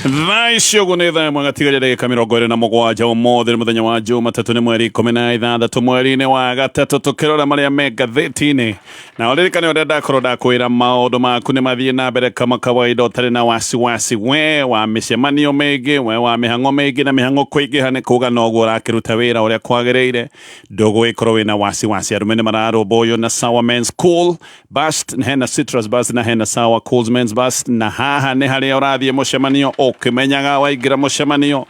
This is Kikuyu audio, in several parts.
Thaa ici ũguo nĩ thaa 1 gatigaria ndagĩka 27. Ũmũthĩ nĩ mũthenya wa Jumatatũ, nĩ mweri 16 mweri-inĩ wa gatatũ, tũkĩrora marĩa me ngathĩti-inĩ. Na ũririkane ũrĩa ndakorwo ndakwĩra, maũndũ maku nĩ mathiĩ na mbere kama kawaida, ũtarĩ na wasiwasi we wa mĩcemanio mĩingĩ, we wa mĩhang'o mĩingĩ, na mĩhang'o kũingĩha nĩ kuga noguo ũrakĩruta wĩra ũrĩa kwagĩrĩire, ndũgũgĩkorwo wĩna wasiwasi. Arũme nĩ mararũmbũywo na Sawa Men's Cool Bust, hena Citrus Bust na hena Sawa Cool Men's Bust, na haha nĩ harĩa ũrathiĩ mũcemanio ũkĩmenyaga waingĩra mũcemanio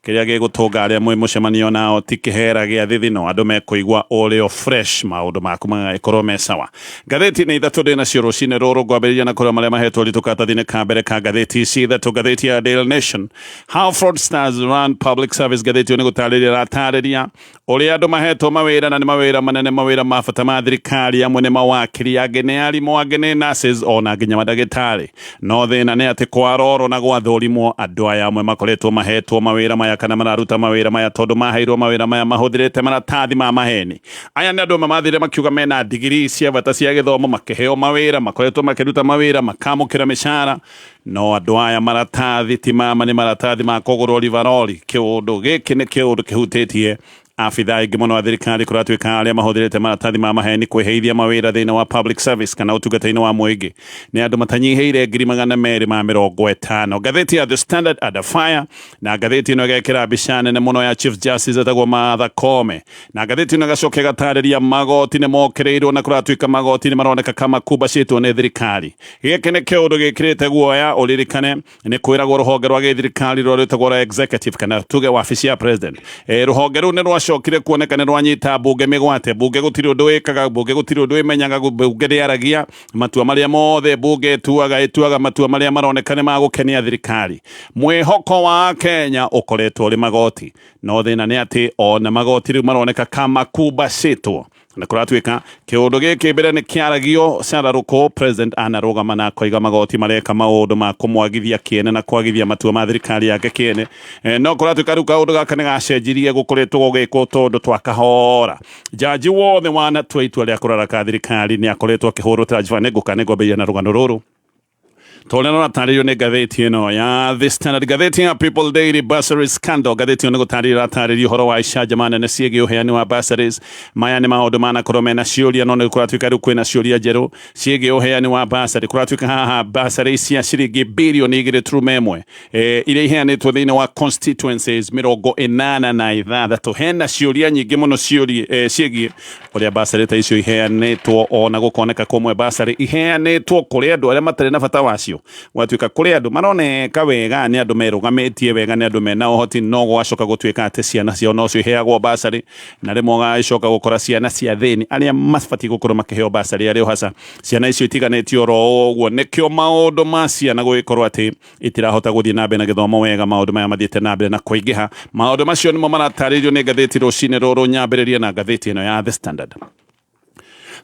kĩrĩa gĩgũtũnga arĩa mwĩ mũcemanio nao ti kĩhera gĩa thithino, andũ mekũigua ũrĩ o fresh, maũndũ maku magagĩkorwo me sawa. Ngathĩti nĩ ithatũ ndĩ nacio rũcinĩ rũrũ, ngwambĩrĩria na kũrĩa marĩa mahetwo ũritũ karatathi-inĩ ka mbere ka ngathĩti ici ithatũ. Ngathĩti ya Daily Nation, "How Fraudsters Run Public Service". Ngathĩti ĩyo nĩ gũtarĩria ĩratarĩria ũrĩa andũ mahetwo mawĩra, na nĩ mawĩra manene, mawĩra ma bata ma thirikari. Amwe nĩ mawakiri, angĩ nĩ arimũ, angĩ nĩ nurses, ona nginya mandagĩtarĩ. No thĩna nĩ atĩ kwarorwo na gwathũrimwo, andũ aya amwe makoretwo mahetwo mawĩra maya kana mararuta mawĩra maya tondũ maheirwo mawĩra maya mahũthĩrĩte maratathi ma maheni. Aya nĩ andũ amwe mathire makiuga mena ndigiri cia bata cia gĩthomo, makĩheo mawĩra, makoretwo makĩruta mawĩra, makamũkĩra mĩcara, no andũ aya maratathi ti mama, nĩ maratathi ma kũgũrwo rivarori. Kĩũndũ gĩkĩ nĩ kĩũndũ kĩhutĩtie abithaa aingĩ mũno a thirikari. Kũratuĩka arĩa mahũthĩrĩte maratathi ma maheni kwĩheithia mawĩra thĩinĩ wa public service kana ũtungata-inĩ wa mũingĩ nĩ andũ matanyihĩire 250,000. Ngathĩti ya The Standard, "Under Fire", na ngathĩti ĩno ĩgekĩra mbica nene mũno ya Chief Justice etagwo Martha Koome, na ngathĩti ĩno ĩgacoka ĩgatarĩria magoti nĩ mokĩrĩirwo, na kũratuĩka magoti nĩ maroneka kama kumbacĩtwo nĩ thirikari. Gĩkĩ nĩ kĩũndũ gĩkĩrĩte guoya. Ũririkane nĩ kwĩragwo rũhonge rwa gĩthirikari rũrĩa rwĩtagwo rwa executive, kana tuge wabici ya president, rũhonge rũu nĩ rwacokire kuoneka nĩ rwanyita mbunge mĩgwate. Mbunge gũtirĩ ũndũ ĩkaga, mbunge gũtirĩ ũndũ ĩmenyaga, mbunge ndĩaragia. Matua marĩa mothe mbunge ĩtuaga, ĩtuaga matua marĩa maroneka nĩ magũkenia thirikari. Mwĩhoko wa Kenya ũkoretwo ũrĩ magoti, no thĩna nĩ atĩ ona magoti rĩu maroneka kama kumbacĩtwo, na kũratuĩka kĩũndũ gĩkĩ mbere nĩ kĩaragio cararũkũ. President anarũgama na akoiga magoti mareka maũndũ ma kũmwagithia kĩene na kwagithia matua ma thirikari yake kĩene. No kũratuĩka rĩu kaũndũ gaka nĩ gacenjirie, gũkoretwo gũgĩkwo tondũ twa kahora. Jaji wothe wanatua itua rĩa kũraraka thirikari nĩ akoretwo akĩhũrwo transfer. Nĩ ngũka nĩ ngwambĩrĩria na rũgano rũrũ tondũ rũratarĩrio nĩ ngathĩti ĩno ya The Standard. Ngathĩti ya People Daily, "Bursary Scandal". Ngathĩti ĩyo nĩ gũtarĩria ĩratarĩria ũhoro wa icanjama nene ciĩgiĩ ũheani wa bursaries. Maya nĩ maũndũ manakorwo mena ciũria, no nĩ kũratuĩka rĩu kwĩna ciũria njerũ ciĩgiĩ ũheani wa bursary. Kũratuĩka haha bursary cia ciringi birioni 2.1 iria iheanĩtwo thĩinĩ wa constituencies 86, hena ciũria nyingĩ mũno ciĩgiĩ ũrĩa bursary ta icio iheanĩtwo, ona gũkoneka kũmwe bursary iheanĩtwo kũrĩ andũ arĩa matarĩ na bata wacio. Gwatuĩka kũrĩ andũ maroneka wega nĩ andũ merũgamĩtie wega, nĩ andũ mena ũhoti, no gwacoka gũtuĩka atĩ ciana ciao nocio iheagwo bursary, na rĩmwe ũgagĩcoka gũkora ciana cia thĩni arĩa mabatiĩ gũkorwo makĩheo bursary arĩ ũhaca, ciana icio itiganĩtio oro ũguo. Nĩkĩo maũndũ ma ciana gũgĩkorwo atĩ itirahota gũthiĩ na mbere na gĩthomo wega, maũndũ maya mathiĩte na mbere na kũingĩha. Maũndũ macio nĩmo maratarĩrio nĩ ngathĩti rũcinĩ rũrũ. Nyambĩrĩrie na ngathĩti ĩno ya The Standard.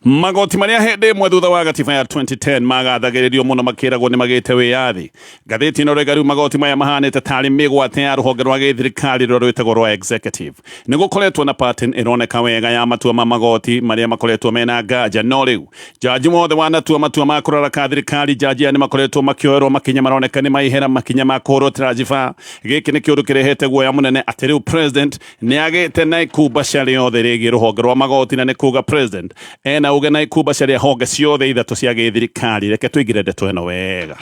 Magoti marĩa hĩndĩ ĩmwe thutha wa gatiba ya 2010 magathagĩrĩrio mũno makĩragwo nĩ magĩte wĩyathi, ngathĩti ĩno rĩga rĩu magoti maya mahanĩte tarĩ mĩgwate ya rũhonge rwa gĩthirikari rũrĩa rwĩtagwo rwa executive. Nĩ gũkoretwo na pattern ĩroneka wega ya matua ma magoti marĩa makoretwo mena nganja, no rĩu jaji wothe wanatua matua ma kũrora ka thirikari, jaji aya nĩ makoretwo makĩoerwo makinya maroneka nĩ maihera, makinya ma kũhũrwo transfer. Gĩkĩ nĩ kĩũndũ kĩrehete guoya mũnene atĩ rĩu president nĩ agĩte na ikumbaca rĩothe rĩgiĩ rũhonge rwa magoti, na nĩ kuga president ena uge na ikumbaca rĩa honge ciothe ithatũ cia gĩthirikari. Reke tũingĩre ndeto ĩno wega.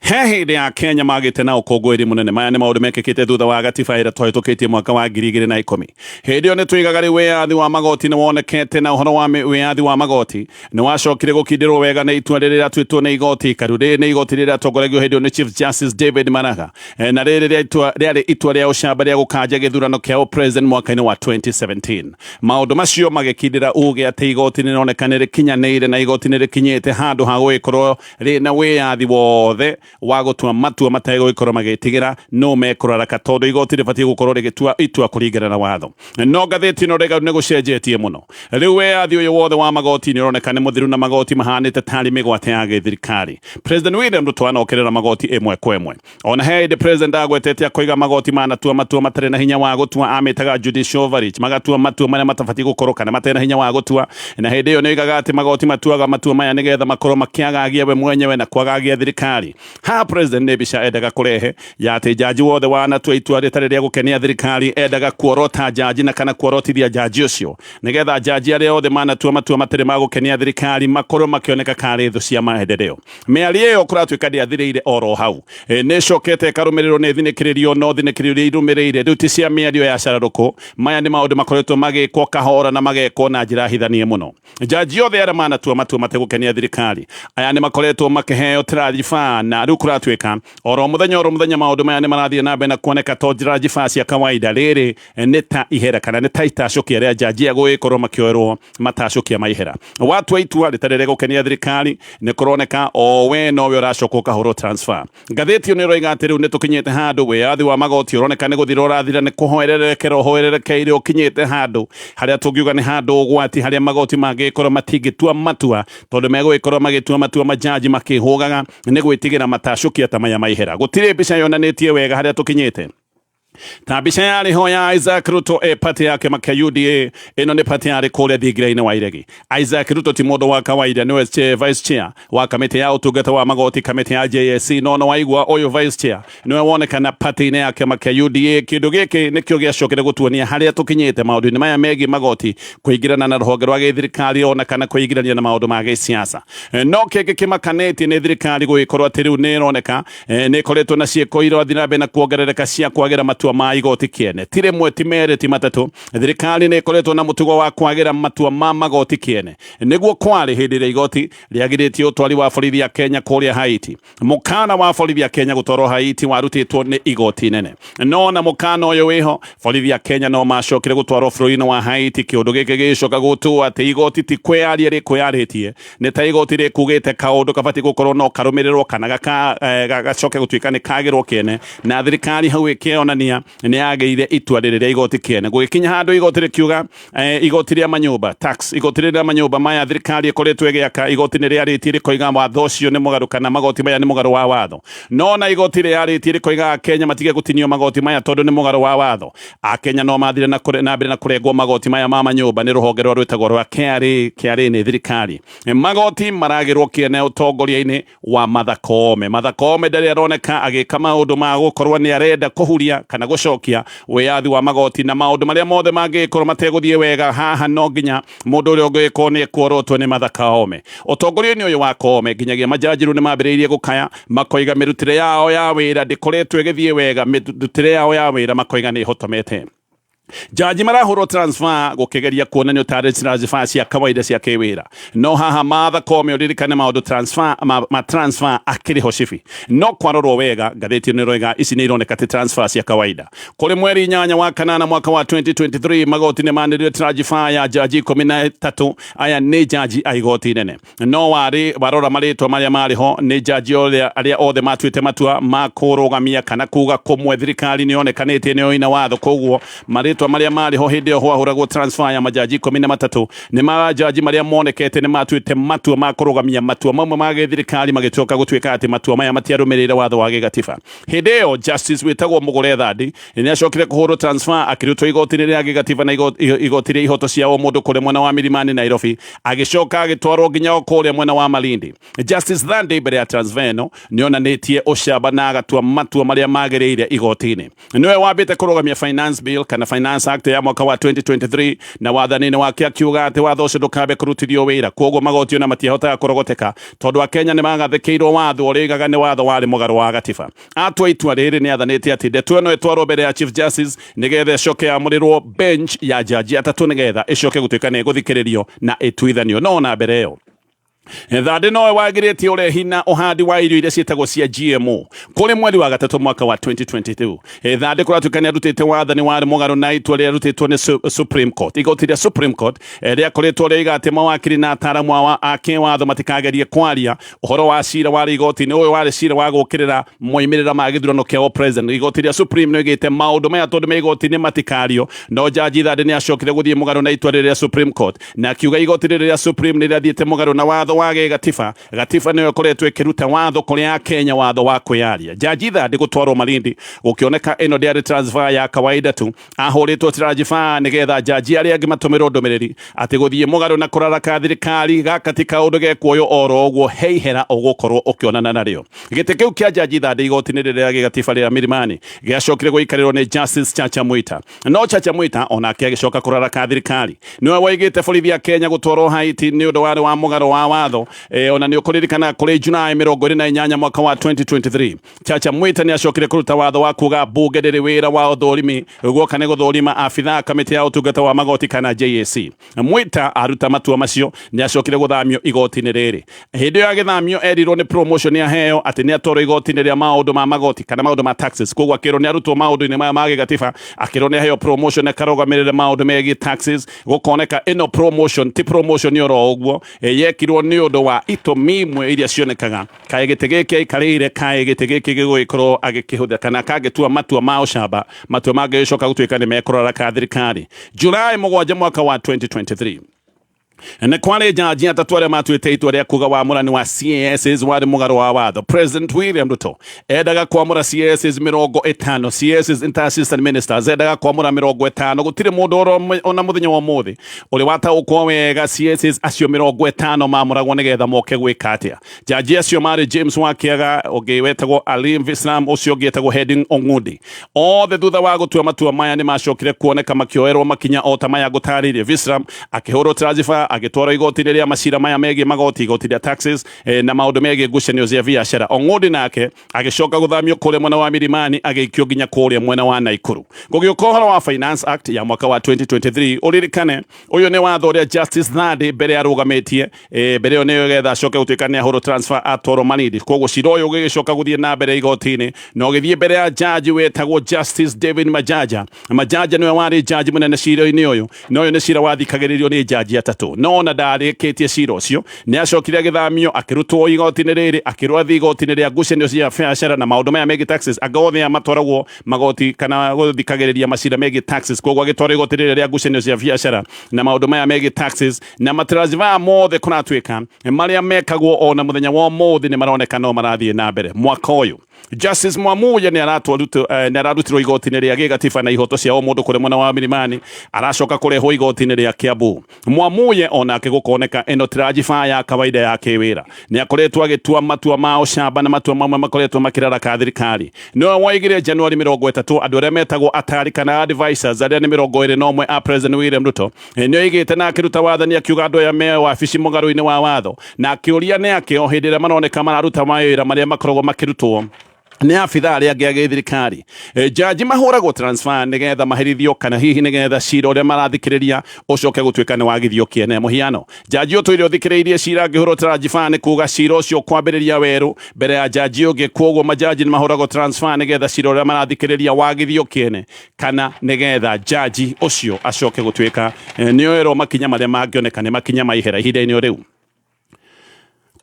He hĩndĩ ya Kenya magĩte na ũkũngũĩri mũnene. Maya nĩ maũndũ mekĩkĩte thutha wa gatiba ĩrĩa twahĩtũkĩtie mwaka wa 2010. Hĩndĩ ĩyo nĩ tũigaga rĩu wĩyathi wa magoti nĩ wonekete, na ũhoro wa wĩyathi wa magoti nĩ wacokire gũkindĩrwo wega nĩ itua rĩrĩa rĩatuĩtwo nĩ igoti ikaru. Rĩrĩ nĩ igoti rĩrĩa rĩatongoragio hĩndĩ ĩyo nĩ Chief Justice David Maraga. Na rĩrĩ rĩa itua rĩarĩ itua rĩa ũcamba rĩa gũkanja gĩthurano kĩa ũpresident mwaka-inĩ wa 2017. Maũndũ macio magĩkindĩra uge atĩ igoti nĩ rĩroneka nĩ rĩkinyanĩire, na igoti nĩ rĩkinyĩte handũ ha gũgĩkorwo rĩna wĩyathi wothe wa gũtua matua mategũgĩkorwo magĩtigĩra no mekũraraka, tondũ igoti rĩbatiĩ gũkorwo rĩgĩtua itua kũringana na watho. No ngathĩti ĩno rĩga nĩ gũcenjetie mũno. Rĩu wĩyathi ũyũ wothe wa magoti nĩ ũroneka nĩ mũthiru, na magoti mahanĩte tarĩ mĩgwate ya gĩthirikari. President William Ruto anokĩrĩra magoti ĩmwe kwa ĩmwe. Ona he hĩndĩ president agwetete akoiga magoti manatua matua matarĩ na hinya wa gũtua, amĩtaga judicial overreach, magatua matua marĩa matabatiĩ gũkorwo kana matarĩ na hinya wa gũtua. Na hĩndĩ ĩyo nĩ oigaga atĩ magoti matuaga matua maya nĩgetha makorwo makĩagagia we mwenyewe na kwagagia thirikari. Haha president nĩ mbica endaga kũrehe ya atĩ njanji wothe wanatua itua rĩtarĩ rĩa gũkenia thirikari, endaga kuorota njanji na kana kuorotithia njanji ũcio nĩgetha njanji arĩa othe manatua matua matarĩ ma gũkenia thirikari makorwo makĩoneka karĩ thũ cia maendeleo. Mĩario ĩyo kũratuĩka ndĩathirĩire oro hau. Nĩ ĩcokete ĩkarũmĩrĩrwo nĩ thinĩkĩrĩrio, no thinĩkĩrĩrio iria irũmĩrĩire rĩu ti cia mĩario ya cararũkũ. Maya nĩ maũndũ makoretwo magĩkwo kahora na magekwo na njĩra hithanie mũno. Njanji othe arĩa manatua matua mategũkenia thirikari aya nĩ makoretwo makĩheo transfer, na rĩu kũratuĩka oro mũthenya oro mũthenya maũndũ maya nĩ marathiĩ na mbere na kuoneka to transfer cia kawaida. Rĩrĩ nĩ ta ihera kana nĩ ta itacũkia rĩa njanji ya gũgĩkorwo makĩoerwo matacũkia ma ihera. Watua itua rĩtarĩ rĩa gũkenia thirikari, nĩ kũroneka o we nowe ũracoka ũkahũrwo transfer. Ngathĩti ĩyo nĩ ĩroiga atĩ rĩu nĩ tũkinyĩte handũ wĩyathi wa magoti ũroneka nĩ gũthira ũrathira, nĩ kũhoererekera ũhoererekeire, ũkinyĩte handũ harĩa tũngiuga nĩ handũ ũgwati, harĩa magoti mangĩgĩkorwo matingĩtua matua tondũ megũgĩkorwo magĩtua matua majaji makĩhũgaga nĩ gwĩtigĩra matacũkia ta maya ma ihera. Gũtirĩ mbica yonanĩtie wega harĩa tũkinyĩte. Ta mbica yarĩ ho ya Isaac Ruto e party ya kĩama kĩa UDA. Ĩno nĩ party yarĩ kũrĩa thingira-inĩ wa iregi. Isaac Ruto ti mũndũ wa kawaida, nĩwe vice chair wa kamĩtĩ ya ũtungata wa magoti, kamĩtĩ ya JSC. No no waigua ũyũ vice chair nĩwe wonekana party-inĩ ya kĩama kĩa UDA. Kĩndũ gĩkĩ nĩkĩo gĩacokire gũtuonia harĩa tũkinyĩte maũndũ-inĩ maya megiĩ magoti kũingĩrana na rũhonge rwa gĩthirikari ona kana kwĩingĩrania na maũndũ ma gĩsiasa. No kĩngĩ kĩmakanĩtie nĩ thirikari gũgĩkorwo atĩ rĩu nĩ ĩroneka nĩ ĩkoretwo na ciĩko irathiĩ na mbere na kuongerereka cia kwagĩra matua ma igoti kĩene. Ti rĩmwe, ti merĩ, ti matatũ, thirikari nĩ ĩkoretwo na mũtugo wa kwagĩra matua ma magoti kĩene. Nĩguo kwarĩ hĩndĩ ĩrĩa igoti rĩagirĩtie ũtwari wa borithi ya Kenya kũrĩa Haiti. Mũkana wa borithi ya Kenya gũtwarwo Haiti warutĩtwo nĩ igoti nene, no na mũkana ũyũ wĩho, borithi ya Kenya no macokire gũtwarwo bũrũri-inĩ wa Haiti. Kĩũndũ gĩkĩ gĩgĩcoka gũtua atĩ igoti ti kwĩyaria rĩkwĩyarĩtie, nĩ ta igoti rĩkugĩte kaũndũ kabatiĩ gũkorwo no karũmĩrĩrwo kana gacoke gũtuĩka nĩ kagĩrwo kĩene, na thirikari hau ĩkĩonania nĩ yagĩire itua rĩrĩ rĩa igoti kĩene. Gũgĩkinya handũ igoti rĩkiuga igoti rĩa manyũmba tax, igoti rĩrĩ rĩa manyũmba maya thirikari ĩkoretwo ĩgĩaka, igoti nĩ rĩarĩtie rĩkoiga watho ũcio nĩ mũgarũ kana magoti maya nĩ mũgarũ wa watho. No na igoti rĩarĩtie rĩkoiga Akenya matige gũtinio magoti maya tondũ nĩ mũgarũ wa watho. Akenya no mathire na mbere na kũrengwo magoti maya ma manyũmba nĩ rũhonge rwa rwĩtagwo rwa KRA. KRA nĩ thirikari. Magoti maragĩrwo kĩene ũtongoria-inĩ wa Martha Koome. Martha Koome ndarĩ aroneka agĩka maũndũ ma gũkorwo nĩ arenda kũhuria kana gũcokia wĩyathi wa magoti na maũndũ marĩa mothe mangĩgĩkorwo mategũthiĩ wega. Haha no nginya mũndũ ũrĩa ũngĩgĩkorwo nĩ ekuorotwo nĩ Martha Koome. Ũtongoria-inĩ ũyũ wa Koome nginyagia majaji rĩu nĩ mambĩrĩirie gũkaya, makoiga mĩrutĩre yao ya wĩra ndĩkoretwo ĩgĩthiĩ wega, mĩrutĩre yao ya wĩra makoiga nĩ ĩhotomete. Jaji marahũrwo transfer gũkĩgeria kuonania tarĩ transfer cia kawaida cia kĩwĩra, no haha Martha Koome ũririkane maũndũ transfer ma transfer akĩrĩ ho cibi. No kwarorwo wega ngathĩti ĩno ĩroiga ici nĩ ironeka ti transfer cia kawaida. Kũrĩ mweri 8 wa kanana mwaka wa 2023 magoti nĩ manĩrĩire transfer ya jaji 13. Aya nĩ jaji a igoti inene, no warĩ warora marĩtwa marĩa marĩ ho nĩ jaji arĩa othe matuĩte matua ma kũrũgamia kana kuga kũmwe thirikari nĩ yonekanĩtie nĩ yoina watho. Koguo marĩtwa marĩa marĩ ho hĩndĩ ĩyo hwahũragwo transfer ya majaji 13 nĩ majaji marĩa monekete nĩ matuĩte matua ma kũrũgamia matua mamwe ma gĩthirikari, magĩcoka gũtuĩka atĩ matua maya matiarũmĩrĩire watho wa gĩgatiba. Hĩndĩ ĩyo Justice wĩtagwo Mũgũre Thandi nĩ acokire kũhũrwo transfer akĩrutwo igoti-inĩ rĩa gĩgatiba na igoti rĩa ihoto cia ũmũndũ kũrĩa mwena wa Milimani Nairobi, agĩcoka agĩtwarwo nginya o kũrĩa mwena wa Malindi. Justice Thandi mbere ya transfer ĩno nĩ onanĩtie ũcamba na agatua matua marĩa magĩrĩire igoti-inĩ. Nĩwe wambĩte kũrũgamia Finance Bill kana Finance Act ya mwaka wa 2023, na wathani-inĩ wake akiuga atĩ watho ũcio ndũkambe kũrutithio wĩra. Kwoguo magoti ona matiahotaga kũrogoteka tondũ Akenya nĩ magathĩkĩirwo watho ũrĩa oigaga nĩ watho warĩ mũgarũ wa gatiba. Atua itua rĩrĩ nĩ athanĩte atĩ ndeto ĩno ĩtwarwo mbere ya Chief Justice nĩgetha ĩcoke yamũrĩrwo bench ya jaji atatũ nĩgetha ĩcoke gũtuĩka nĩ ĩgũthikĩrĩrio na ĩtuithanio. No ona mbere ĩyo Thande nowe wagirĩtie ũrehi na ũhandi wa irio iria ciĩtagwo cia GMO kũrĩ mweri wa gatatũ mwaka wa 2022. Thande kũratuĩka nĩ arutĩte wathani warĩ mũgarũ na itua rĩrĩa rĩrutĩtwo nĩ Supreme Court. Igoti rĩa Supreme Court rĩakoretwo rĩoiga atĩ mawakiri na ataaramu a kĩwatho matikagerie kwaria ũhoro wa cira warĩ igoti-inĩ. Ũyũ warĩ cira wa gũkĩrĩra moimĩrĩra ma gĩthurano kĩa president. Igoti rĩa Supreme nĩoigĩte maũndũ maya tondũ me igoti-inĩ matikario, no jaji Thande nĩ acokire gũthiĩ mũgarũ na itua rĩrĩa Supreme Court na akiuga igoti rĩrĩ rĩa Supreme nĩ rĩathiĩte mũgarũ na watho. watho wa gĩgatiba. Gatiba nĩyo ĩkoretwo ĩkĩruta watho kũrĩ Akenya, watho wa kwĩyaria. Jaji Thandi gũtwarwo Malindi gũkĩoneka ĩno ndĩarĩ transfer ya kawaida tu, ahũrĩtwo transfer nĩgetha jaji arĩa angĩ matũmĩrwo ndũmĩrĩri atĩ gũthiĩ mũgarũ na kũraraka thirikari gaka ti kaũndũ gekuoywo oro ũguo, he ihera ũgũkorwo ũkĩonana narĩo. Gĩtĩ kĩu kĩa Jaji Thandi igoti-inĩ rĩrĩa gĩgatiba rĩa Milimani gĩacokire gũikarĩrwo nĩ Justice Chacha Mwita. No Chacha Mwita onake agĩcoka kũraraka thirikari. Nĩwe waigĩte borithi a Kenya gũtwarwo Haiti nĩ ũndũ warĩ wa mũgarũ wa watho. Ona nĩ ũkũririkana kũrĩ Julai 28 mwaka wa 2023 Chacha Mwita nĩ acokire kũruta watho wa kuga mbunge ndĩrĩ wĩra wa ũthũrimi guoka nĩ gũthũrima abithaa kamĩtĩ ya ũtungata wa magoti kana JSC. Mwita aruta matua macio nĩ acokire gũthamio igoti-inĩ rĩrĩ. Hĩndĩ ĩyo agĩthamio erirwo nĩ promotion aheo atĩ nĩ atwarwo igoti-inĩ rĩa maũndũ ma magoti kana maũndũ ma taxes. Koguo akĩrwo nĩ arutwo maũndũ-inĩ maya ma gĩgatiba, akĩrwo nĩ aheo promotion akarũgamĩrĩre maũndũ megiĩ taxes. Gũkoneka ĩno promotion ti promotion oro ũguo, yekirwo nĩ ũndũ wa itũmi imwe iria cionekaga kaĩ gĩtĩ gĩkĩ aikarĩire, kaĩ gĩtĩ gĩkĩ gĩgũgĩkorwo agĩkĩhũthĩra kana kangĩtua matua ma ũcamba, matua mangĩgĩcoka gũtuĩka nĩ mekũrora ka thirikari. Julai 7 mwaka wa 2023 nĩ kwarĩ njanji atatũ arĩa matuĩte itua rĩa kuga wamũrani wa CASs warĩ mũgarũ wa watho. President William Ruto endaga kwamũra CASs 50, CASs inter assistant ministers endaga kwamũra 50. Gũtirĩ mũndũ ona mũthenya wa ũmũthĩ ũrĩ wataũkwo wega CASs acio 50 mamũragwo nĩgetha moke gwĩka atĩa. Jaji acio marĩ James Wakiaga, ũngĩ wetagwo Alim Vislam, ũcio ũngĩ etagwo Hedin Ong'undi. Othe thutha wa gũtua matua maya nĩ macokire kuoneka makĩoerwo makinya o ta maya ngũtarĩirie. Vislam akĩhũrwo transfer agĩtwarwo igoti-inĩ rĩa macira maya megiĩ magoti, igoti rĩa taxes na maũndũ megiĩ ngucanio cia biacara. Ong'undi nake agĩcoka gũthamio kũrĩa mwena wa Milimani agĩikio nginya kũrĩa mwena wa Naikuru. Gũgĩũka ũhoro wa Finance Act ya mwaka wa 2023, ũririkane ũyũ nĩ watho ũrĩa Justice Thandi mbere arũgamĩtie, mbere ĩyo nĩyo getha acoke gũtuĩka nĩ ahũrwo transfer atwarwo Malindi. Koguo cira ũyũ ũgĩgĩcoka gũthiĩ na mbere igoti-inĩ na ũgĩthiĩ mbere ya jaji wetagwo Justice David Majaja. Majaja nĩwe warĩ jaji mũnene cira-inĩ ũyũ, na ũyũ nĩ cira wathikagĩrĩrio nĩ jaji atatũ. No ona ndarĩkĩtie cira ũcio nĩ acokire agĩthamio akĩrutwo igoti-inĩ rĩrĩ akĩrwo athiĩ igoti-inĩ rĩa ngucanio cia biacara na maũndũ maya megiĩ taxes. Anga othe aya matwaragwo magoti kana gũthikagĩrĩria macira megiĩ taxes. Koguo agĩtwarwo igoti rĩrĩa rĩa ngucanio cia biacara na maũndũ maya megiĩ taxes na matransfer mothe kũratuĩka marĩa mekagwo ona mũthenya wa ũmũthĩ nĩ maroneka no marathiĩ na mbere. Mwaka ũyũ Justice Mwamuye nĩ ararutirwo igoti-inĩ rĩa gĩgatiba na ihoto cia ũmũndũ kũrĩa mwena wa Milimani, aracoka kũrehwo igoti-inĩ rĩa Kiambu. Mwamuye onake gũkoneka ĩno transfer ya kawaida ya kĩwĩra, nĩ akoretwo agĩtua matua ma ũcamba na matua mamwe makoretwo makĩraraka thirikari. Nĩwe woigire Januari 30 andũ arĩa metagwo atari kana advisors arĩa nĩ 21 a President William Ruto nĩ oigĩte na akĩruta wathani akiuga andũ aya me wabici mũgarũ-inĩ wa watho, na akĩũria nĩ akĩo hĩndĩ ĩrĩa maroneka mararuta mawĩra marĩa makoragwo makĩrutwo nĩ abithaa arĩa angĩ a gĩthirikari. Jaji mahũragwo transfer nĩgetha maherithio kana hihi nĩgetha cira ũrĩa marathikĩrĩria ũcoke gũtuĩka nĩ wagithio kĩene. Mũhiano, jaji ũtũire ũthikĩrĩirie cira angĩhũrwo transfer nĩ kuga cira ũcio kwambĩrĩria werũ mbere ya jaji ũngĩ. Kwoguo majaji nĩ mahũragwo transfer nĩgetha cira ũrĩa marathikĩrĩria wagithio kĩene kana nĩgetha jaji ũcio acoke gũtuĩka nĩ oerwo makinya marĩa mangĩoneka nĩ makinya ma ihera ihinda-inĩ o rĩu.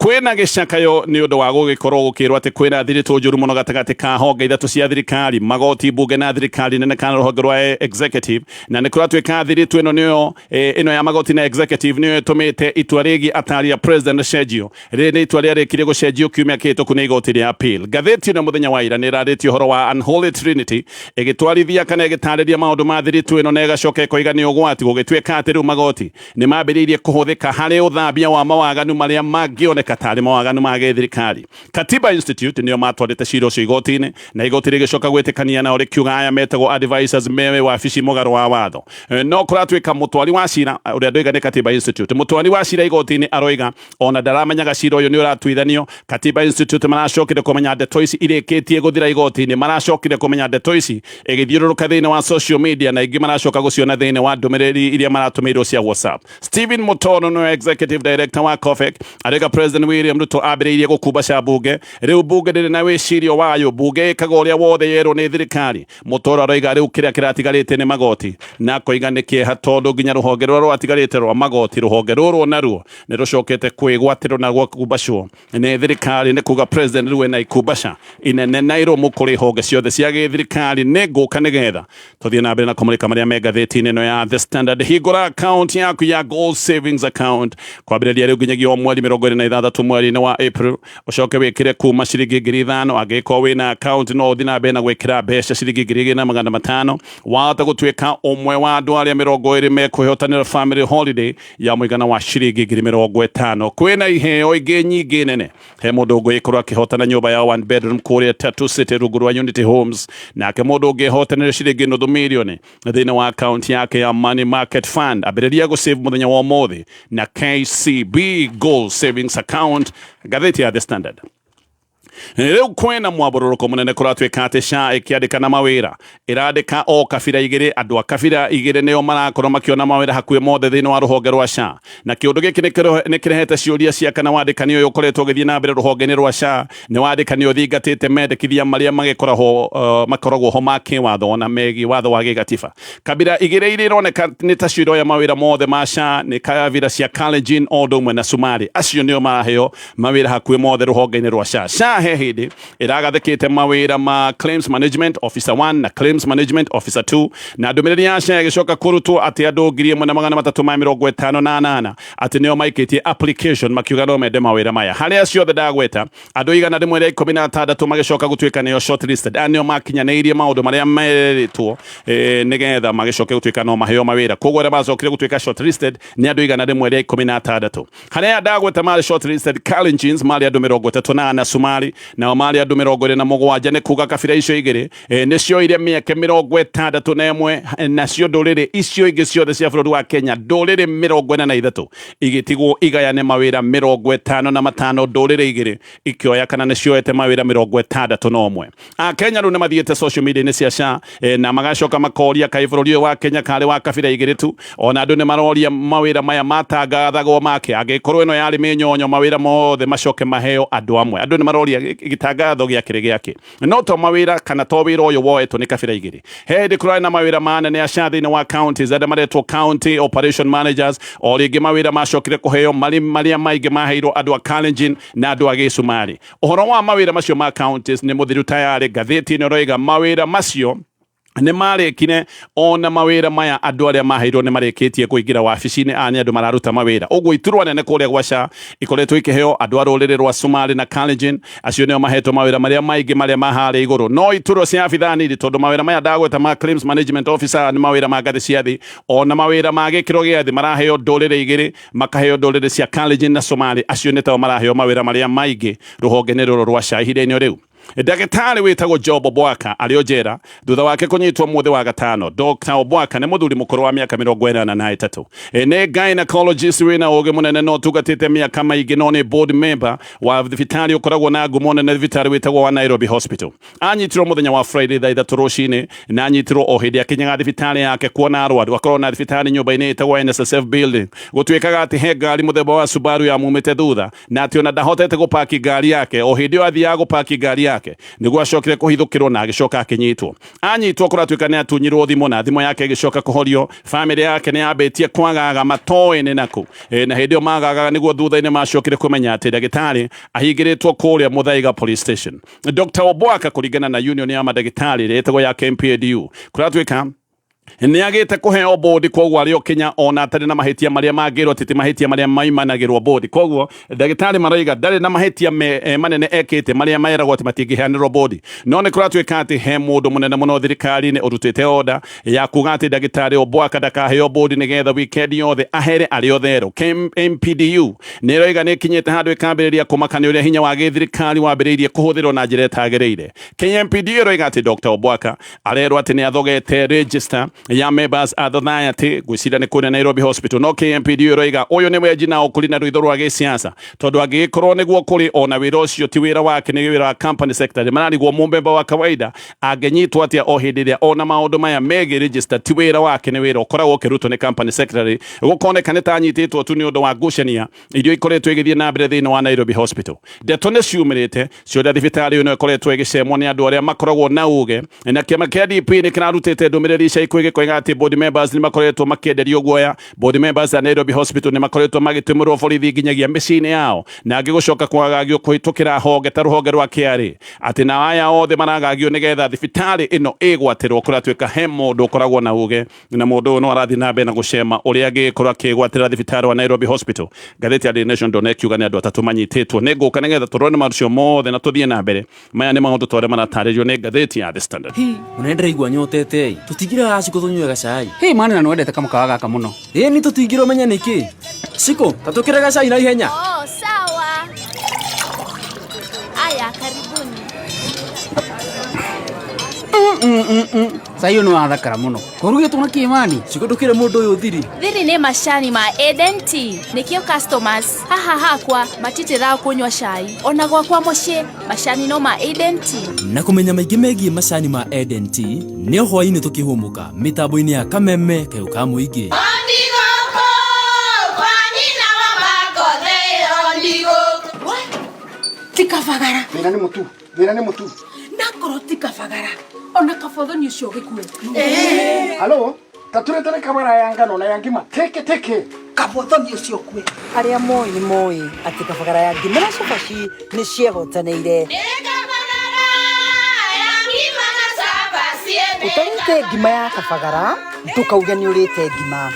Kwĩna gĩcakayo nĩ ũndũ wa gũgĩkorwo gũkĩrwo atĩ kwĩna thiritũ njũru mũno gatagatĩ ka honge ithatũ cia thirikari, magoti, mbunge na thirikari nene kana rũhonge rwa executive, na nĩ kũratuĩka thiritũ ĩno nĩyo ĩno ya magoti na executive nĩyo ĩtũmĩte itua rĩgiĩ atari a president cenjio. Rĩrĩ nĩ itua rĩarĩkirie gũcenjio kiumia kĩhĩtũku nĩ igoti rĩa appeal. Ngathĩti ĩno mũthenya wa ira nĩ ĩrarĩtie ũhoro wa Unholy Trinity ĩgĩtwarithia kana ĩgĩtarĩria maũndũ ma thiritũ ĩno na ĩgacoka ĩkoiga nĩ ũgwati gũgĩtuĩka atĩ rĩu magoti nĩ mambĩrĩirie kũhũthĩka harĩ ũthambia wa mawaganu marĩa mangĩoneka tarĩ mawaganu ma gĩthirikari. Katiba Institute nĩo matwarĩte cira ũcio igoti-inĩ na igoti rĩgĩcoka gwĩtĩkania nao rĩkiuga aya metagwo advisors me wabici mũgarũ wa watho. No kũratuĩka mũtwari wa cira ũrĩa ndoiga nĩ Katiba Institute, mũtwari wa cira igoti-inĩ aroiga ona ndaramenyaga cira ũyũ nĩ ũratuithanio. Katiba Institute maracokire kũmenya ndeto ici irĩkĩtie gũthira igoti-inĩ, maracokire kũmenya ndeto ici ĩgĩthiũrũrũka thĩinĩ wa social media na ingĩ maracoka gũciona thĩinĩ wa ndũmĩrĩri iria maratũmĩirwo cia WhatsApp. Stephen Mutoro nĩwe executive director wa COFEC arĩga President President William Ruto ambĩrĩirie gũkumbaca mbunge. Rĩu mbunge ndĩrĩ na wĩcirio wayo, mbunge ĩkaga ũrĩa wothe yerwo nĩ thirikari. Mũtoro aroiga rĩu kĩrĩa kĩratigarĩte nĩ magoti, na akoiga nĩ kĩeha tondũ nginya rũhonge rũrĩa rwatigarĩte rwa magoti, rũhonge rũrũ naruo nĩ rũcokete kwĩgwatĩrwo na gũkumbacwo nĩ thirikari. Nĩ kuga President rĩu ena ikumbaca inene na irũmũ kũrĩ honge ciothe cia gĩthirikari. Nĩ ngũka nĩgetha tũthiĩ na mbere na kũmũrĩka marĩa me ngathĩti-inĩ ĩno ya The Standard. Hingũra account yaku ya Gold Savings Account kwambĩrĩria rĩu nginyagia o mweri 26 mweri-inĩ wa April, ũcoke wĩkĩre kuma ciringi 5,000. Angĩkorwo wĩna account no ũthiĩ na mbere na gwĩkĩra mbeca ciringi 2,500, wahota gũtuĩka ũmwe wa andũ arĩa 20 mekũhotanĩra family holiday ya mũigana wa ciringi 50,000. Kwĩna iheo ingĩ nyingĩ nene. He mũndũ ũngĩkorwo akĩhotana nyũmba ya one bedroom kũrĩa Tatu City rungu rwa Unity Homes, nake mũndũ ũngĩhotanĩra ciringi nuthu mirioni thĩinĩ wa account yake ya Money Market Fund. Ambĩrĩria gũsave mũthenya wa ũmũthĩ na KCB Gold Savings Account. Ngathĩti ya The Standard. Rĩu kwĩna mwambũrũrũko mũnene, kũratuĩka atĩ SHA ĩkĩandĩkana mawĩra ĩrandĩka o kabira igĩrĩ. Andũ a kabira igĩrĩ nĩo marakorwo makĩona mawĩra hakuhĩ mothe thĩinĩ wa rũhonge rwa SHA, na kĩũndũ gĩkĩ nĩ kĩrehete ciũria cia kana wandĩkani ũyũ ũkoretwo ũgĩthiĩ na mbere rũhonge-inĩ rwa SHA nĩ wandĩkani ũthingatĩte mendekithia marĩa magĩkoragwo makoragwo ho ma kĩwatho na megiĩ watho wa gĩgatiba. Kabira igĩrĩ iria ironeka nĩ tacio iroya mawĩra mothe ma SHA nĩ kabira cia Kalenjin o ũndũ ũmwe na Somali. Acio nĩo maraheo mawĩra hakuhĩ mothe rũhonge-inĩ rwa SHA. SHA he hĩndĩ ĩragathĩkĩte mawĩra ma Claims Management Officer 1 na Claims Management Officer 2, na ndũmĩrĩri ya SHA ĩgĩcoka kũrutwo atĩ andũ 1,358 atĩ nĩo maikĩtie application makiuga no mende mawĩra maya. Harĩ acio othe ndagweta, andũ 116 magĩcoka gũtuĩka nĩo shortlisted, aya nĩo makinyanĩirie maũndũ marĩa merĩtwo nĩgetha magĩcoke gũtuĩka no maheo mawĩra. Koguo arĩa macokire gũtuĩka shortlisted nĩ andũ 116. Harĩa ndagweta marĩ shortlisted, Kalenjins marĩ andũ 34, Somali nao marĩ andũ 27. Nĩ kuga kabira icio igĩrĩ nĩcio iria mĩeke 61, nacio ndũrĩrĩ icio ingĩ ciothe cia bũrũri wa Kenya, ndũrĩrĩ 43, igĩtigwo igayane mawĩra 55, ndũrĩrĩ igĩrĩ ikĩoya kana nĩ cioete mawĩra 61. Akenya rĩu nĩ mathiĩte social media-inĩ cia SHA na magacoka makoria kaĩ bũrũri ũyũ wa Kenya karĩ wa kabira igĩrĩ tu. Ona andũ nĩ maroria mawĩra maya matangathagwo make, angĩkorwo ĩno yarĩ mĩnyonyo, mawĩra mothe macoke maheo andũ amwe. Andũ nĩ maroria gĩtangatho gĩakĩrĩ gĩake no to mawĩra kana to wĩra ũyũ woetwo nĩ kabira igĩrĩ. He hĩndĩ kũrarĩ na mawĩra manene a SHA thĩinĩ wa counties, arĩa maretwo county operation managers. O rĩngĩ mawĩra macokire kũheo marĩ marĩa maingĩ maheirwo andũ a Kalenjin na andũ a Gĩcumari. Ũhoro wa mawĩra macio ma counties nĩ mũthiru tayarĩ. Ngathĩti ĩno ĩroiga mawĩra macio nĩ marĩkire, ona mawĩra maya andũ arĩa maheirwo nĩ marĩkĩtie kũingĩra wabici-inĩ, aya nĩ andũ mararuta mawĩra. Ũguo iturwa nene kũrĩa gwa SHA ikoretwo ikĩheo andũ a rũrĩrĩ rwa Somali na Kalenjin. Acio nĩo mahetwo mawĩra marĩa maingĩ marĩa maharĩa igũrũ, no iturwa cia abithaa nini, tondũ mawĩra maya ndagweta ma claims management officer nĩ mawĩra ma ngathĩ cia thĩ, ona mawĩra ma gĩkĩro gĩa thĩ maraheo ndũrĩrĩ igĩrĩ, makaheo ndũrĩrĩ cia Kalenjin na Somali. Acio nĩ tao maraheo mawĩra marĩa maingĩ rũhonge-inĩ rũrũ rwa SHA ihinda-inĩ rĩu. Ndagĩtarĩ wĩtagwo Job Obwaka arĩ o njera thutha wake kũnyitwo mũthĩ wa gatano. Dr. Obwaka nĩ mũthuri mũkũrũ wa mĩaka 83. Nĩ gynecologist wĩna ũgĩ mũnene na ũtungatĩte mĩaka maingĩ, no nĩ board member wa thibitarĩ ũkoragwo na ngumo nene, thibitarĩ wĩtagwo wa Nairobi Hospital. Anyitirwo mũthenya wa Friday thaa 3 rũcinĩ, na anyitirwo o hĩndĩ akinyaga thibitarĩ yake kuona arwaru. Akorwo na thibitarĩ nyũmba-inĩ ĩtagwo NSSF building. Gũtuĩkaga atĩ he ngari mũthemba wa Subaru yamumĩte thutha, na atĩ ona ndahotete gũpaki ngari yake. O hĩndĩ ĩyo athiaga gũpaki ngari yake nĩguo acokire kũhithũkĩrwo na agĩcoka akĩnyitwo. Anyitwo kũratuĩka nĩ atunyirwo thimũ na thimũ yake ĩgĩcoka kũhorio. Famĩlĩ yake nĩ yambĩtie kwagaga matoĩ nĩ nakũ, na hĩndĩ ĩyo magaga nĩguo thutha-inĩ macokire kũmenya atĩ ndagĩtarĩ ahingĩrĩtwo kũrĩa Muthaiga police station. Dr. Obwaka, kũringana na union ya mandagĩtarĩ ĩrĩa ĩtagwo ya KMPDU, kũratuĩka nĩ agĩte kũheo bodi, koguo arĩ o Kenya ona atarĩ na mahĩtia marĩa mangĩrwo atĩ ti mahĩtia marĩa maimanagĩrwo bodi. Koguo ndagĩtarĩ maraiga ndarĩ na mahĩtia manene ekĩte marĩa meragwo atĩ matingĩheanĩrwo bodi, no nĩ kũratuĩka atĩ he mũndũ mũnene mũno thirikari-inĩ ũrutĩte order ya kuga atĩ ndagĩtarĩ Obwaka ndakaheo bodi nĩgetha weekend yothe ahere arĩ o therũ. KMPDU nĩ ĩroiga nĩ ĩkinyĩte handũ ĩkambĩrĩria kũmaka nĩ ũrĩa hinya wa gĩthirikari wambĩrĩirie kũhũthĩrwo na njĩra ĩtagĩrĩire. KMPDU ĩroiga atĩ Dr. Obwaka arerwo atĩ nĩ athogete register. Ya members a society ngwĩciria nĩ kũrĩa Nairobi Hospital. No KMPDU ĩroiga ũyũ nĩ wenji na ũkũri na rwitho rwa gĩsiasa, tondũ angĩgĩkorwo nĩguo kũrĩ ona wĩra ũcio ti wĩra wake, nĩ wĩra wa company secretary. Mararigwo mũmemba wa kawaida angĩnyitwo atĩa o hĩndĩ ĩrĩa ona maũndũ maya megiĩ register ti wĩra wake, nĩ wĩra ũkoragwo ũkĩrutwo nĩ company secretary. Gũkoneka nĩ ta anyitĩtwo tu nĩ ũndũ wa ngucania iria ikoretwo igĩthiĩ na mbere thĩinĩ wa Nairobi Hospital. Ndeto nĩ ciumĩrĩte ciũria thibitarĩ ĩno ĩkoretwo ĩgĩcemwo nĩ andũ arĩa makoragwo na uge, na kĩama kĩa DP nĩ kĩrarutĩte ndũmĩrĩri ica ikuhĩ gĩkoiga atĩ board members nĩ makoretwo makĩenderio guoya. Board members a Nairobi Hospital nĩ makoretwo magĩtũmĩrwo borithi nginyagia mĩciĩ-inĩ yao, na angĩ gũcoka kwagagio kũhĩtũkĩra honge ta rũhonge rwa KRA, atĩ na aya othe maragagio nĩgetha thibitarĩ ĩno ĩgwatĩrwo. Kũratuĩka he mũndũ ũkoragwo na uge, na mũndũ ũyũ no arathiĩ na mbere na gũcema ũrĩa angĩgĩkorwo akĩgwatĩra thibitarĩ wa Nairobi Hospital. Ngathĩti ya Daily Nation ndona ĩkiuga nĩ andũ atatũ manyitĩtwo. Nĩ ngũka nĩgetha tũrore maũndũ mothe na tũthiĩ na mbere. Maya nĩ maũndũ ta ũrĩa maratarĩrio nĩ ngathĩti ya The Standard. Hi, mũnene, ndĩraigua nyotete ĩ. Tũtingĩra haha, Cikũ, tũnyue gacai? Hĩ mani, na nĩwendete kamũkawa gaka mũno. Ĩ ni, tũtingĩra ũmenya nĩkĩ. Cikũ, ta tũkĩre gacai na ihenya. Oh, sawa. Aya, karibuni. Cai ũyũ nĩ wathakara mũno. Kũrugĩtwo na kĩmani? Cikũ, ndũkĩre mũndũ ũyũ thiri. Thiri nĩ macani ma Eden Tea. Nĩkĩo customers haha hakwa matitĩraga kũnyua cai. Ona gwakwa mũciĩ macani no ma Eden Tea. Na kũmenya maingĩ megiĩ macani ma Eden Tea nĩ o hwaĩ-inĩ tũkĩhũmũka mĩtambo-inĩ ya Kameme kayũ ka mũingĩ. Ndigũkũ kwa nyina wa makotheyo ndigũkũ. Ti kabagara. Thĩna nĩ mũtu, thĩna nĩ mũtu. Nakorwo ti kabagara, ona kabothoni ũcio gĩkue. Halo, taturetere kabara ya ngano na ya ngima teke teke. Kabothoni ũcio kue. Arĩa moĩ nĩ moĩ atĩ kabagara ya ngima na cabaci nĩ ciehotanĩire. Nĩ kabagara ya ngima na cabaci. Ũtarĩte ngima ya kabagara, ndũkauge nĩ ũrĩte ngima.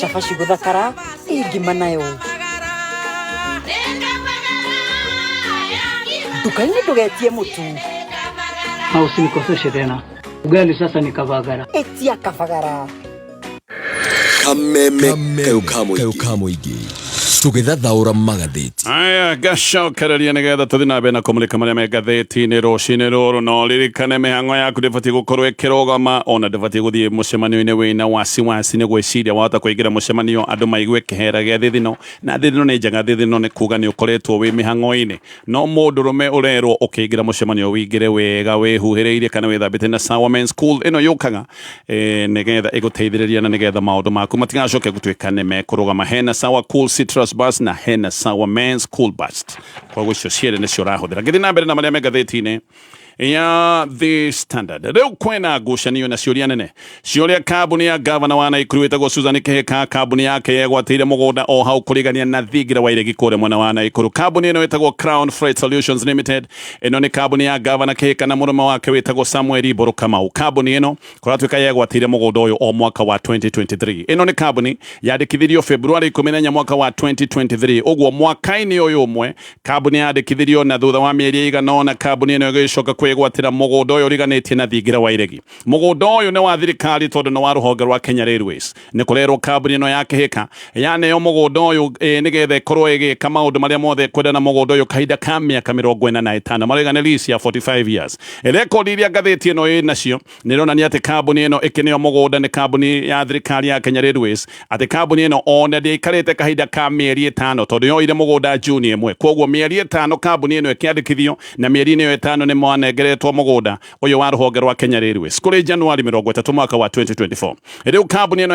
Cabaci gũthakara ĩ ngima nayo. Nĩ kabagara ya ngima. Nduka-inĩ ndũgetie mũtu. Na usinikoseshe tena. Ugali sasa ni kavagara. Ĩtia kabagara. Kameme kayo ka mũingĩ tũgĩthathaũra magathĩti. Aya, ngacokereria nĩgetha tũthiĩ na mbere na kũmũrĩka marĩa me ngathĩti-inĩ rũcinĩ rũrũ. No ririkane mĩhang'o yaku ndĩbatiĩ gũkorwo ĩkĩrũgama, ona ndĩbatiĩ gũthiĩ mũcemanio-inĩ wĩna wasiwasi nĩ gwĩciria wahota kũingĩra mũcemanio andũ maigue kĩhera gĩa thithino. Na thithino nĩ njega, thithino nĩ kuga nĩ ũkoretwo wĩ mĩhang'o-inĩ. No mũndũrũme ũrerwo ũkĩingĩra mũcemanio wĩingĩre wega wĩhuhĩrĩirie kana wĩthambĩte na Sawa Men's Cool. Ĩno yũkaga nĩgetha ĩgũteithĩrĩria na nĩgetha maũndũ maku matigacoke gũtuĩka nĩ mekũrũgama. Hena Sawa Cool Citrus Burst na hena Sawa Men's Cool Burst, koguo icio cierĩ nĩcio ũrahũthĩra. Ngĩthiĩ na mbere na marĩa me ngathĩti-inĩ ya The Standard, rĩu kwĩna ngucanio na ciũria nene ciũria kambuni ya gavana wa Naikuru wĩtagwo Susan Kihika. Kambuni yake yegwatĩire mũgũnda o hau kũrigania na thingira wa iregi kũrĩa mwena wa Naikuru. Kambuni ĩno ĩtagwo Crown Freight Solutions Limited. Ĩno nĩ kambuni ya gavana Kihika na mũrũme wake wĩtagwo Samuel Mbũrũ Kamau. Kambuni ĩno kũratuĩka yegwatĩire mũgũnda ũyũ o mwaka wa 2023. Ĩno nĩ kambuni yandĩkithirio February 14 mwaka wa 2023. Ũguo mwaka-inĩ ũyũ ũmwe kambuni yandĩkithirio, na thutha wa mĩeri ĩigana ũna kambuni ĩno ĩgĩcoka kwĩgwatĩra mũgũnda ũyũ ũriganĩtie na thingira wa iregi. Mũgũnda ũyũ nĩ wa thirikari tondũ nĩ wa rũhonge rwa Kenya Railways. Nĩ kũrerwo kambuni ĩno ya Kĩhĩka yaneo mũgũnda ũyũ nĩgetha ĩkorwo ĩgĩka maũndũ marĩa mothe ĩkwenda na mũgũnda ũyũ kahinda ka mĩaka 45. Marauga nĩ lease ya 45 years. Rekondi iria ngathĩti ĩno ĩ nacio nĩ ĩronania atĩ kambuni ĩno ĩkĩneo mũgũnda nĩ kambuni ya thirikari ya Kenya Railways, atĩ kambuni ĩno ona ndĩaikarĩte kahinda ka mĩeri 5, tondũ yoire mũgũnda Juni 1. Koguo mĩeri 5 kambuni ĩno ĩkĩandĩkithio, na mĩeri-inĩ ĩyo 5 nĩ manengeretwo mũgũnda ũyũ wa rũhonge rwa Kenya Railways kũrĩ Januari 30 mwaka wa 2024. Rĩu kambuni ĩno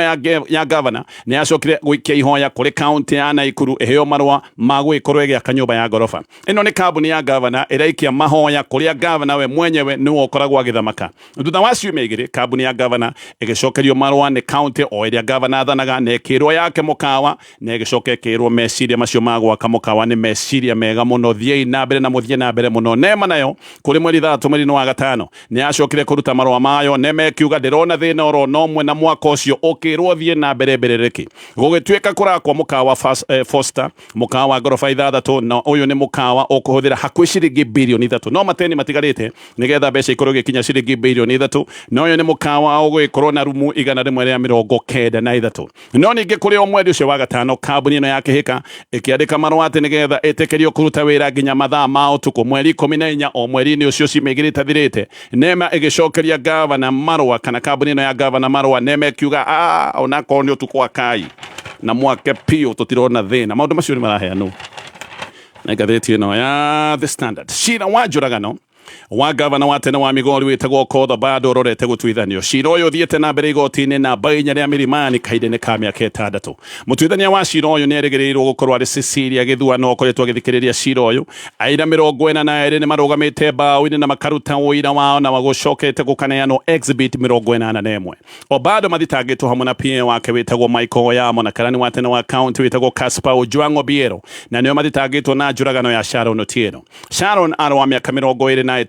ya gavana nĩ yacokire gũikia ihoya kũrĩ kaunti ya Naikuru ĩheo marũa ma gũgĩkorwo ĩgĩaka nyũmba ya ngoroba. Ĩno nĩ kambuni ya gavana ĩraikia mahoya kũrĩa gavana we mwenyewe nĩwe ũkoragwo agĩthamaka. Thutha wa ciumia 2, kambuni ya gavana ĩgĩcokerio marũa nĩ kaunti o ĩrĩa gavana athanaga, na ĩkĩrwo yake mũkawa, na ĩgĩcoka ĩkĩrwo meciria macio ma gwaka mũkawa nĩ meciria mega mũno, thiĩi na mbere na mũthiĩ na mbere mũno. Nema nayo kũrĩ mweri 6 mweri-inĩ wa gatano nĩ yacokire kũruta marũa mayo. Nema ĩkiuga ndĩrona thĩna oro no mwe na mwaka ũcio ũkĩrwo thiĩ na mbere mbere rĩki gũgĩtuĩka kũrakwo mũkawa Foster, mũkawa wa ngoroba 6, na ũyũ nĩ mũkawa ũkũhũthĩra hakuhĩ ciringi birioni 3. No mateni matigarĩte nĩgetha mbeca ikorwo igĩkinya ciringi birioni 3. Na ũyũ nĩ mũkawa ũgũgĩkorwo na rumu 193. No ningĩ kũrĩ o mweri ũcio wa gatano, kambuni ĩno ya Kĩhĩka ĩkĩandĩka marũa atĩ nĩgetha ĩtĩkĩrio kũruta wĩra nginya mathaa ma ũtukũ mweri 14 o mweri-inĩ ũcio. Ciumia 2 itathirĩte, NEMA ĩgĩcokeria gavana marũa, kana kambuni ĩno ya gavana marũa. NEMA ĩkiuga onakorwo nĩ ũtukũ wa kai na mwake piũ, tũtirona thĩna. Maũndũ macio nĩ maraheanwo na ngathĩti ĩno ya The Standard. Cira wa njũragano wa gavana wa tene wa Migori wĩtagwo Okoth bado ũrorete gũtuithanio. Cira ũyũ ũthiĩte na mbere igoti-inĩ namba 4 rĩa Milimani kahinda-inĩ ka mĩaka 6. Mũtuithania wa cira ũyũ nĩ erĩgĩrĩirwo gũkorwo arĩ Cecilia Gĩthua, no ũkoretwo agĩthikĩrĩria cira ũyũ. Aira 42 nĩ marũgamĩte mbaũ-inĩ na makaruta ũira wao, na gũcokete gũkaneanwo exhibit 81. Obado mathitangĩtwo hamwe na PA wake wĩtagwo Michael Oyamo na karani wa tene wa county wĩtagwo Caspar Ojwang Obiero, na nĩo mathitangĩtwo na njũragano ya Sharon Otieno. Sharon arĩ wa mĩaka 26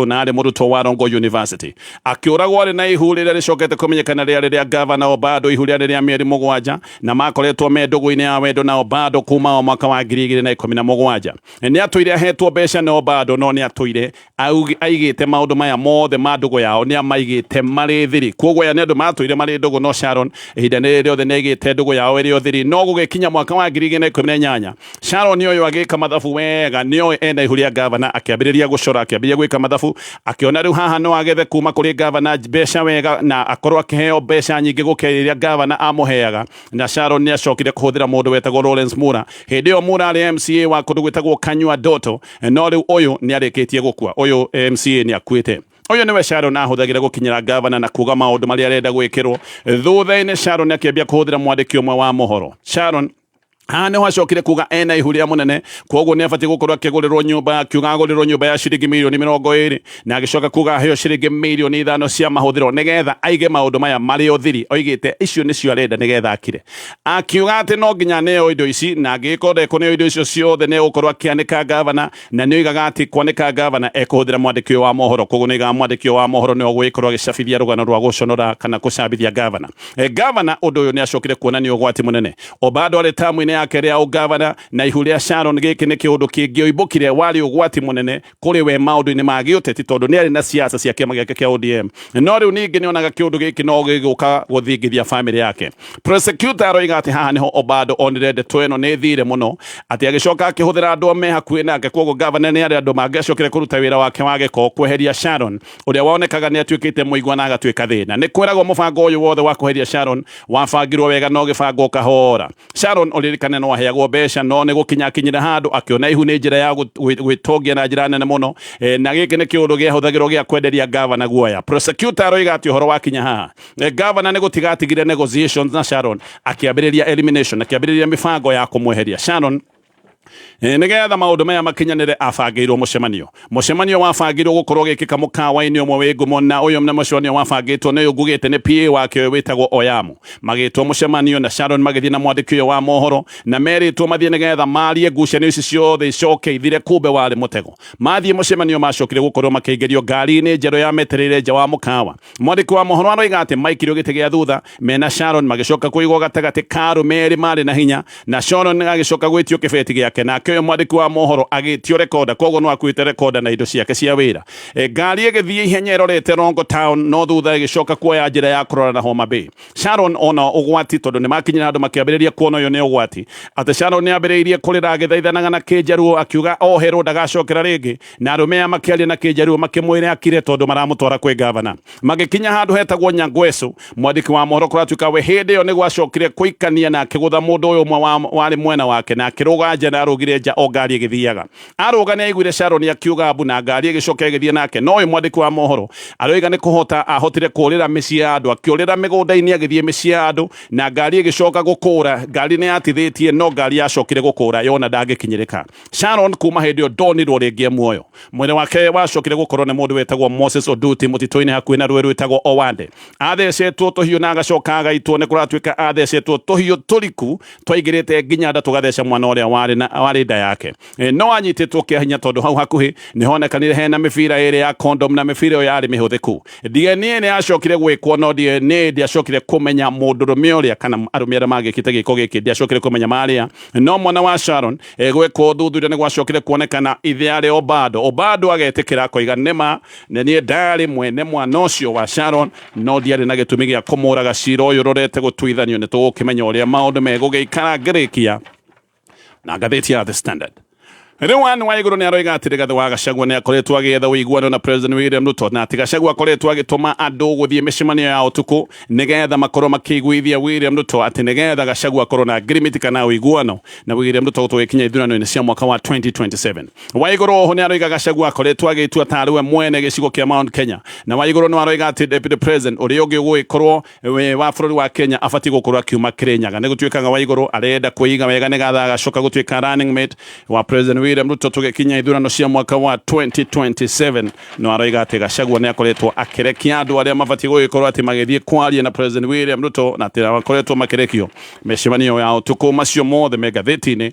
na arĩ mũrutwo wa Rongo University. Akĩũragwo arĩ na ihu rĩrĩa rĩcokete kũmenyekana rĩarĩ rĩa gavana Obado. Ihu rĩarĩ rĩa mĩeri 7, na makoretwo me ndũgũ-inĩ ya wendo na Obado kuma o mwaka wa 2017. Nĩ atũire ahetwo mbeca na Obado, no nĩ atũire aigĩte maũndũ maya mothe ma ndũgũ yao, nĩ amaigĩte marĩ thiri. Koguo aya nĩ andũ matũire marĩ ndũgũ, no Sharon ihinda rĩrĩ rĩothe nĩ aigĩte ndũgũ yao ĩrĩ o thiri. No gũgĩkinya mwaka wa 2018, Sharon ũyũ agĩka mathabu wega, nĩoĩ ena ihu rĩa gavana, akĩambĩrĩria gũcora, akĩambĩrĩria gwĩka mathabu, akĩona rĩu haha no agethe kuma kũrĩ gavana mbeca wega na akorwo akĩheo mbeca nyingĩ gũkĩra iria gavana amũheaga. Na Sharon nĩ acokire kũhũthĩra mũndũ wetagwo Lawrence Mura. Hĩndĩ ĩyo Mura arĩ MCA wa kũndũ gwĩtagwo Kanyua Ndoto, no rĩu ũyũ nĩ arĩkĩtie gũkua, ũyũ MCA nĩ akuĩte. Ũyũ nĩwe Sharon ahũthagĩra gũkinyĩra gavana na kuga maũndũ marĩa arenda gwĩkĩrwo. Thutha-inĩ Sharon akĩambia kũhũthĩra mwandĩki ũmwe wa mohoro. Sharon haha nĩho acokire kuga ena ihu rĩa mũnene, koguo nĩ abatiĩ gũkorwo akĩgũrĩrwo nyũmba. Akiuga agũrĩrwo nyũmba ya ciringi mirioni 20, na agĩcoka kuga aheo ciringi mirioni 5 cia mahũthĩro nĩgetha aige maũndũ maya marĩ ũthiri. Oigĩte icio nĩcio arenda nĩgetha akire. Akiuga atĩ no nginya aneo indo ici, na angĩgĩkorwo ndekũneo indo icio ciothe nĩ egũkorwo akĩanĩka gavana, na nĩ oigaga atĩ kwanĩka gavana ekũhũthĩra mwandĩki ũyũ wa mohoro. Koguo nĩ oigaga mwandĩki ũyũ wa mohoro nĩwe ũgũgĩkorwo agĩcabithia rũgano rwa gũconora kana kũcabithia gavana. Gavana ũndũ ũyũ nĩ acokire kuonania ũgwati mũnene. Obado arĩ tamu-inĩ yake rĩa ũgavana na ihu rĩa Sharon, gĩkĩ nĩ kĩũndũ kĩngĩoimbũkire warĩ ũgwati mũnene kũrĩ we maũndũ-inĩ ma gĩũteti, tondũ nĩ arĩ na siasa cia kĩama gĩake kĩa ODM. No rĩu ningĩ nĩ onaga kĩũndũ gĩkĩ no gĩgũka gũthingithia famĩlĩ yake. Prosecutor aroiga atĩ haha nĩho Obado onire ndeto ĩno nĩ thire mũno, atĩ agĩcoka akĩhũthĩra andũ me hakuhĩ nake. Koguo gavana nĩ arĩ andũ mangĩacokire kũruta wĩra wake wa gĩko kweheria Sharon ũrĩa wonekaga nĩ atuĩkĩte mũigua na agatuĩka thĩna. Nĩ kwĩragwo mũbango ũyũ wothe wa kweheria Sharon wabangirwo wega no gĩbangwo kahora. Sharon ũririkane no aheagwo mbeca, no nĩ gũkinya akinyire handũ akĩona ihu nĩ njĩra ya gwĩtongia na njĩra nene mũno, na gĩkĩ nĩ kĩũndũ gĩahũthagĩrwo gĩa kwenderia gavana guoya. Prosecutor aroiga atĩ ũhoro wakinya haha, gavana nĩ gũtiga atigire negotiations na Sharon, akĩambĩrĩria elimination, akĩambĩrĩria mĩbango ya kũmweheria Sharon. Nĩgetha maũndũ maya makinyanĩre, abangĩirwo mũcemanio. Mũcemanio wabangĩirwo gũkorwo ũgĩkĩka mũkawa-inĩ ũmwe wĩ ngumo, na ũyũ nĩ mũcemanio wabangĩtwo nĩ ũyũ ngugĩte nĩ PA wake ũyũ wĩtagwo Oyamu. Magĩtwo mũcemanio na Sharon magĩthiĩ na mwandĩki ũyũ wa mohoro, na merĩtwo mathiĩ nĩgetha marie ngucanio ici ciothe icoke ithire, kumbe warĩ mũtego. Mathiĩ mũcemanio macokire gũkorwo makĩingĩrio ngari-inĩ njerũ ya metereire nja wa mũkawa. Mwandĩki wa mohoro aroiga atĩ maikirio gĩtĩ gĩa thutha mena Sharon, magĩcoka kũigwo gatagatĩ ka arũme erĩ marĩ na hinya, na Sharon agĩcoka gwĩtio kĩbeti gĩake, nake ũyũ mwandĩki wa mohoro agĩtio rekoda, koguo no akuĩte rekoda na indo ciake cia wĩra. Ngari ĩgĩthiĩ ihenya ĩrorete Rongo Town, no thutha ĩgĩcoka kuoya njĩra ya kũrora na Homa Bay. Sharon ona ũgwati, tondũ nĩ makinyire handũ makĩambĩrĩria kuona ũyũ nĩ ũgwati, atĩ Sharon nĩ ambĩrĩirie kũrĩra agĩthaithanaga na kĩnjaruo, akiuga oherwo ndagacokera rĩngĩ, na arũme aya makĩaria na kĩnjaruo makĩmwĩra akire tondũ maramũtwara kwĩ gavana. Magĩkinya handũ hetagwo Nyangwecu, mwandĩki wa mohoro kũratuĩka we hĩndĩ ĩyo nĩguo acokire kũikania na akĩgũtha mũndũ ũyũ ũmwe warĩ mwena wake, na akĩrũga nja, na arũgire nja o ngari ĩgĩthiaga. Arũga nĩ aiguire Sharon akiuga mbu, na ngari ĩgĩcoka ĩgĩthiĩ nake. No ũyũ mwandĩki wa mohoro aroiga nĩ kũhota ahotire kũũrĩra mĩciĩ ya andũ, akĩũrĩra mĩgũnda-inĩ agĩthiĩ mĩciĩ ya andũ, na ngari ĩgĩcoka gũkũra. Ngari nĩ yatithĩtie, no ngari yacokire gũkũra yona ndangĩkinyĩrĩka. Sharon kuma hĩndĩ ĩyo ndonirwo rĩngĩ e muoyo. Mwĩrĩ wake wacokire gũkorwo nĩ mũndũ wetagwo Moses Oduti mũtitũ-inĩ hakuhĩ na rũĩ rwĩtagwo Owande. Athecetwo tũhiũ na agacoka agaitwo. Nĩ kũratuĩka athecetwo tũhiũ tũriku twaingĩrĩte nginya nda tũgatheca mwana ũrĩa warĩ nda yake. No anyitĩtwo kĩa hinya, tondũ hau hakuhĩ nĩ honekanire hena mĩbira ĩrĩ ya condom, na mĩbira ĩyo yarĩ mĩhũthĩku. DNA nĩ yacokire gwĩkwo, no DNA ndĩacokire kũmenya mũndũrũme ũrĩa kana arũme arĩa magĩkĩte gĩko gĩkĩ, ndĩacokire kũmenya marĩa. No mwana wa Sharon gwĩkwo ũthuthuria nĩ gwacokire kuonekana ithe arĩ Obado. Obado agetĩkĩra akoiga nĩma nĩ niĩ ndarĩ mwene mwana ũcio wa Sharon, no ndiarĩ na gĩtũmi gĩa kũmũraga. Cira ũyũ ũrorete gũtuithanio, nĩ tũgũkĩmenya ũrĩa maũndũ megũgĩikara. Ngĩrĩkia na ngathĩti ya The Standard. Rĩu Anne Waigũrũ nĩ aroiga atĩ Rigathĩ wa Gachagua nĩ akoretwo agĩetha ũiguano na President William Ruto, na atĩ Gachagua akoretwo agĩtũma andũ gũthiĩ mĩcemanio ya ũtukũ nĩgetha makorwo makĩiguithia William Ruto atĩ nĩgetha Gachagua akorwo na ngirimiti kana ũiguano na William Ruto tũgĩkinya ithurano-inĩ cia mwaka wa 2027. Waigũrũ oho nĩ aroiga Gachagua akoretwo agĩtua tarĩ we mwene gĩcigo kĩa Mount Kenya, na Waigũrũ nĩ aroiga atĩ Deputy President ũrĩa ũngĩ ũgũgĩkorwo we wa bũrũri wa Kenya abatiĩ gũkorwo akiuma Kĩrĩnyaga. Nĩ gũtuĩkaga Waigũrũ arenda kwĩiga wega nĩgetha agacoka gũtuĩka running mate wa President William Ruto tũgĩkinya ithurano cia mwaka wa 2027. No aroiga atĩ Gachagua nĩ akoretwo akĩrekia andũ arĩa mabatiĩ gũgĩkorwo atĩ magĩthiĩ kwaria na President William Ruto, na atĩ makoretwo makĩrekio mĩcemanio ya ũtukũ. Macio mothe me ngathĩti-inĩ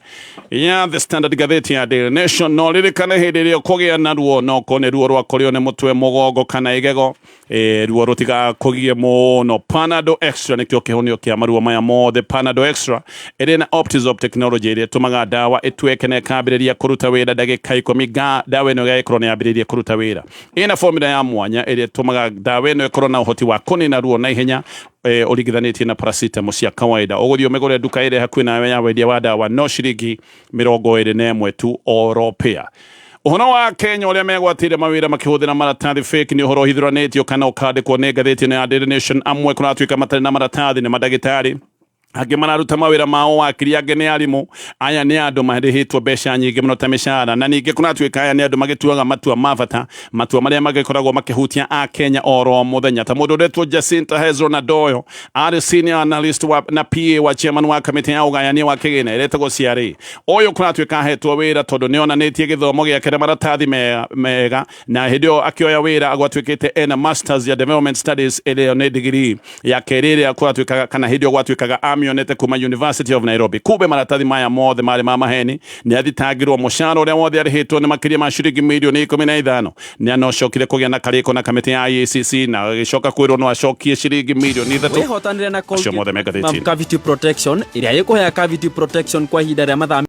ya The Standard, ngathĩti ya Daily Nation. No ririkane hĩndĩ ĩrĩa ũkũgĩa na ruo, no korwo nĩ ruo rwa kũrĩo nĩ mũtwe, mũgongo kana igego, ruo rũtigakũgie mũno, Panadol Extra nĩkĩo kĩhonio kĩa maruo maya mothe. Panadol Extra ĩrĩ na Optizop technology ĩrĩa ĩtũmaga ndawa ĩtuĩke na ĩkambĩrĩria kũruta wĩra ndagĩka 10 nga ndawa ĩno ĩgagĩkorwo nĩ yambĩrĩirie kũruta wĩra. Ĩna formula ya mwanya ĩrĩa ĩtũmaga ndawa ĩno ĩkorwo na ũhoti wa kũnina ruo na ihenya ũringithanĩtie na paracetamol cia kawaida. Ũgũthiĩ ũmĩgũre nduka ĩrĩa hakuhĩ nawe ya wendia wa ndawa, no ciringi 21 tu oro pĩa. Ũhoro wa Kenya ũrĩa megwatĩire mawĩra makĩhũthĩra maratathi fake nĩ ũhoro ũhithũranĩtio kana ũkandĩkwo nĩ ngathĩti ĩno ya Daily Nation. Amwe kũratuĩka matarĩ na maratathi nĩ mandagĩtarĩ, angĩ mararuta mawĩra mao wakiri, angĩ nĩ arimũ. Aya nĩ andũ marĩhĩtwo mbeca nyingĩ mũno ta mĩcara, na ningĩ kũratuĩka aya nĩ andũ magĩtuaga matua ma bata, matua marĩa magĩkoragwo makĩhutia a Kenya oro mũthenya, ta mũndũ ũretwo Jacinta Hezron Adoyo, arĩ senior analyst wa, na PA wa chairman wa kamĩtĩ ya ũgayania wa kĩgĩna ĩretagwo CRA. Ũyũ kũratuĩka ahetwo wĩra tondũ nĩ onanĩtie gĩthomo gĩake na maratathi mega, na hĩndĩ ĩyo akĩoya wĩra gwatuĩkĩte ena masters ya development studies, ĩrĩa nĩ degree ya kerĩ ĩrĩa kũratuĩkaga kana hĩndĩ ĩyo gwatuĩkaga amĩonete kuma University of Nairobi. Kumbe maratathi maya mothe marĩ ma maheni. Nĩ athitangirwo mũcara ũrĩa wothe arĩhĩtwo nĩ makĩria ma ciringi mirioni 15. Nĩ anocokire kũgĩa na karĩko na kamĩtĩ ya IACC na agĩcoka kwĩrwo no acokie ciringi mirioni 3. Wĩhotanĩre na Acio mothe me ngathĩti-inĩ. Cavity Protection, ĩrĩa ĩkũhea cavity protection kwa ihinda rĩa mathaa